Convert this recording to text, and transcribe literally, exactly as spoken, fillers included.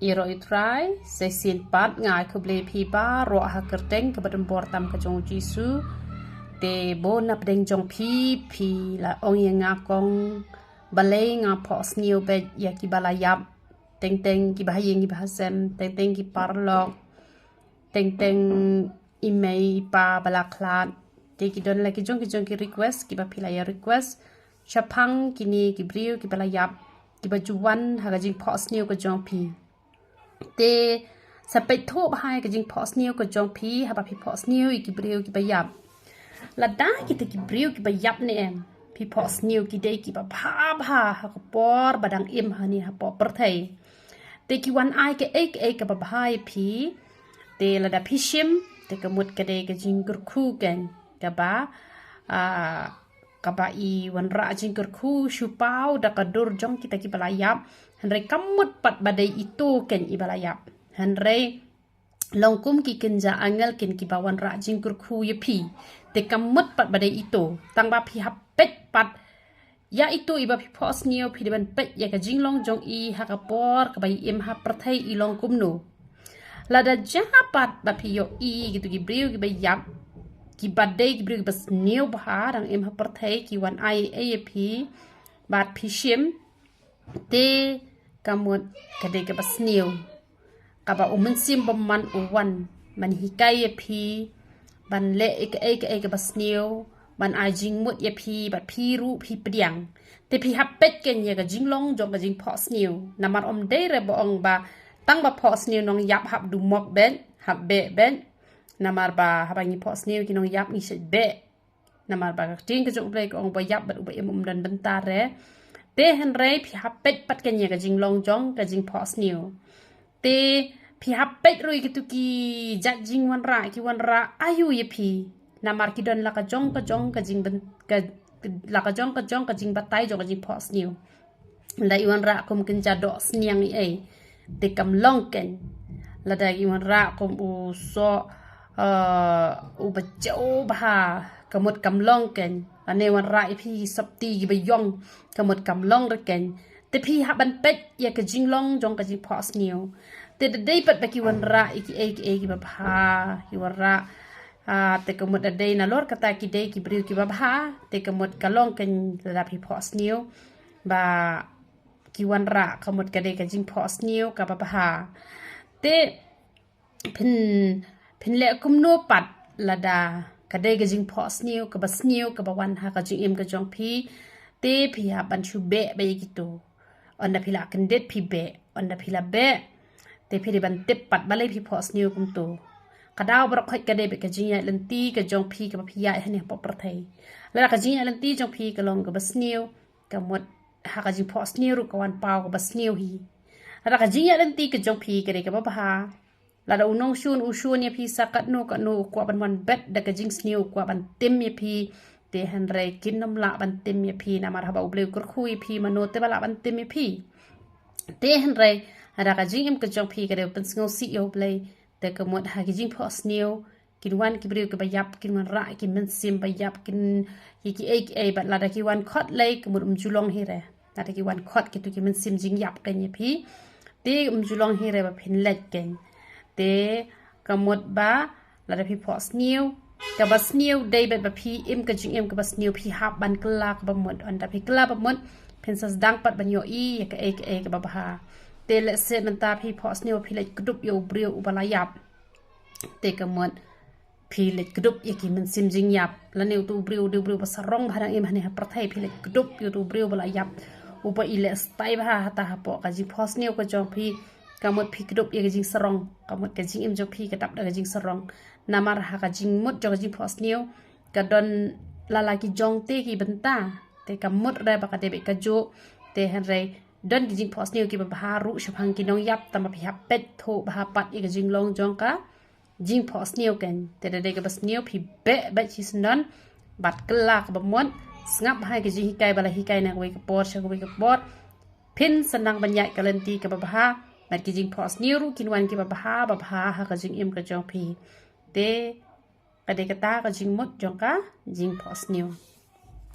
Ïaroh ïa u Trai, sa shisien pat nga ai khublei ïa phi baroh ha ka kyrteng kaba donbor tam ka jong u Jisu. Te bun na pdeng jong phi, phi la ong ïa nga kong, balei nga phohsniew beit ïa kiba la ïap, teng teng kiba ha ïing kiba ha sem, teng teng ki paralok, teng teng i mei i pa ba la khlad. Te ki don la ki jong ki jong ki request kiba phi la ïa request shaphang kine ki briew kiba la ïap, kiba ju wan ha ka jingphohsniew ka jong phi. Te sa peit thuh bha ïa ka jingphohsniew ka jong phi haba phi phohsniew ïa ki briew kiba ïap. Lada kita ki briew kiba ïap ne em, phi phohsniew ki dei kiba bha bha ha ka por ba dang im hangne hapoh pyrthei. Te ki wan ai kaei kaei kaba bha ïa phi. Te lada phi shim, te ka mut ka dei ka jingkyrkhu keiñ kaba, ah, kaba i wanrah jingkyrkhu shu paw da ka dur jong kita kiba la ïap. Hynrei ka mut pat ba dei ito keiñ iba la ïap. Hynrei long kum ki kynja angel keiñ kiba wanrah jingkyrkhu ïa phi. Te ka mut pat ba dei ito, tang ba phi hap peit pat ïa ito iba phi phohsniew, phi dei ban peit ïa ka jinglong jong i ha ka por kaba i im ha pyrthei i long kumno. Lada jia pat ba phi ïohi kito ki briew kiba ïap, kiba dei ki briew kiba sniew bha dang im ha pyrthei, ki wan ai ei ïa phi bad phi shim, te ka mut ka dei kaba sniew, kaba u Mynsiem Bymman u wan ban hikai ïa phi ban leh ïa kaei kaei kaba sniew, ban ai jingmut ïa phi bad phi ruh phi pdiang. Te phi hap peit keiñ ïa ka jinglong jong ka jingphohsniew. Namar ym dei re ba ong ba tang ba phohsniew nongïap hap dumok beit, hap beh beit. Namar ba haba ngi phohsniew ki nongïap ngi shait beh. Namar ba ka ktien ka jong U Blei ka ong ba ïap bad uba im um don bynta re. Te hynrei phi hap peit pat keiñ ïa ka jinglong jong ka jingphohsniew. Te phi hap peit ruh ïa kito ki jait jingwanrah, ki wanrah aïu ïa phi. Namar ki don la ka jong ka jong ka jingben-, ka, la ka jong ka jong ka jingbatai jong ka jingphohsniew. Lada i wanrah kum kynja doh sniang ei ei, te kam long keiñ. Lada i wanrah kum u soh, eh, uba jew bha, ka mut kam long keiñ. Lane wanrah ïa phi ki sopti kiba ïong, ka mut kam long re keiñ. Te phi hap ban peit ïa ka jinglong jong ka jingphohsniew. Te da dei pat ba ki wanrah ïa kiei kiei kiba bha, ki wanrah, ah, te ka mut da dei nalor kata ki dei ki briew kiba bha, te ka mut ka long keiñ lada phi phohsniew ba ki wanrah, ka mut ka dei ka jingphohsniew kaba bha. Te phin, phin leh kumno pat lada ka dei ka jingphohsniew kaba sniew kaba wan ha ka jingim ka jong phi. Te phi hap ban shu beh bha ïa kito. Ynda phi la kyndit phi beh, ynda phi la beh, te phi dei ban tip pat balei phi phohsniew kumto. Ka daw baroh khoit ka dei bad ka jingïaid lynti ka jong phi kaba phi ïaid hangne hapoh pyrthei. Lada ka jingïaid lynti jong phi ka long kaba sniew, ka mut ha ka jingphohsniew ruh ka wan paw kaba sniew hi. Lada ka jingïaid lynti ka jong phi ka dei kaba bha, lada u nongshun u shun ïa phi sa katno katno u kwah ban wan bet da ka jingsniew, u kwah ban tim ïa phi. Te hynrei kin ym lah ban tim ïa phi, namar haba U Blei u kyrkhu ïa phi mano te ba lah ban tim ïa phi. Te hynrei lada ka jingim ka jong phi ka dei pynsngewsih ïa U Blei, te ka mut ha ki jingphohsniew kin wan ki briew kiba ïap, kin wanrah ki mynsiem ba ïap, kin ïa kiei kiei, bad lada ki wan khot lei ka mut ym ju long hi re. Lada ki wan khot kito ki mynsiem jingïap keiñ ïa phi, te ym ju long hi re ba phin leit keiñ. Te ka mut ba lada phi phohsniew, kaba sniew dei bad ba phi im ka jingim kaba sniew, phi hap ban kylla kaba mut. Ynda phi kylla ba mut, phin sa sdang pat ban ïohi ïa kaei kaei kaba bha. Te lehse mynta phi phohsniew phi leit kdup ïa u briew uba la ïap, te ka mut phi leit kdup ïa ki mynsiem jingïap. Lane uto u briew u dei u briew ba sarong ba dang im hangne ha pyrthei, phi leit kdup ïa uto u briew ba la ïap, uba i leh stai bha hata hapoh ka jingphohsniew ka jong phi, ka mut phi kdup ïa ka jingsarong, ka mut ka jingim jong phi ka dap da ka jingsarong. Namar ha ka jingmut jong ka jingphohsniew ka don la la ki jong te ki bynta. Te ka mut re ba ka dei beit kajuh. Te hynrei don ki jingphohsniew kiba bha ruh shaphang ki nongïap, tangba phi hap peit thuh bha pat ïa ka jinglong jong ka jingphohsniew keiñ. Te da dei kaba sniew phi beh beit shisyndon bad kylla kaba mut. Sngap bha ïa ka jinghikai ba la hikai na kawei ka por sha kawei ka por. Phin sa nang ban ïaid ka lynti kaba bha, bad ki jingphohsniew ruh kin wan kiba bha ba bha ha ka jingim ka jong phi. Te ka dei kata ka jingmut jong ka jingphohsniew.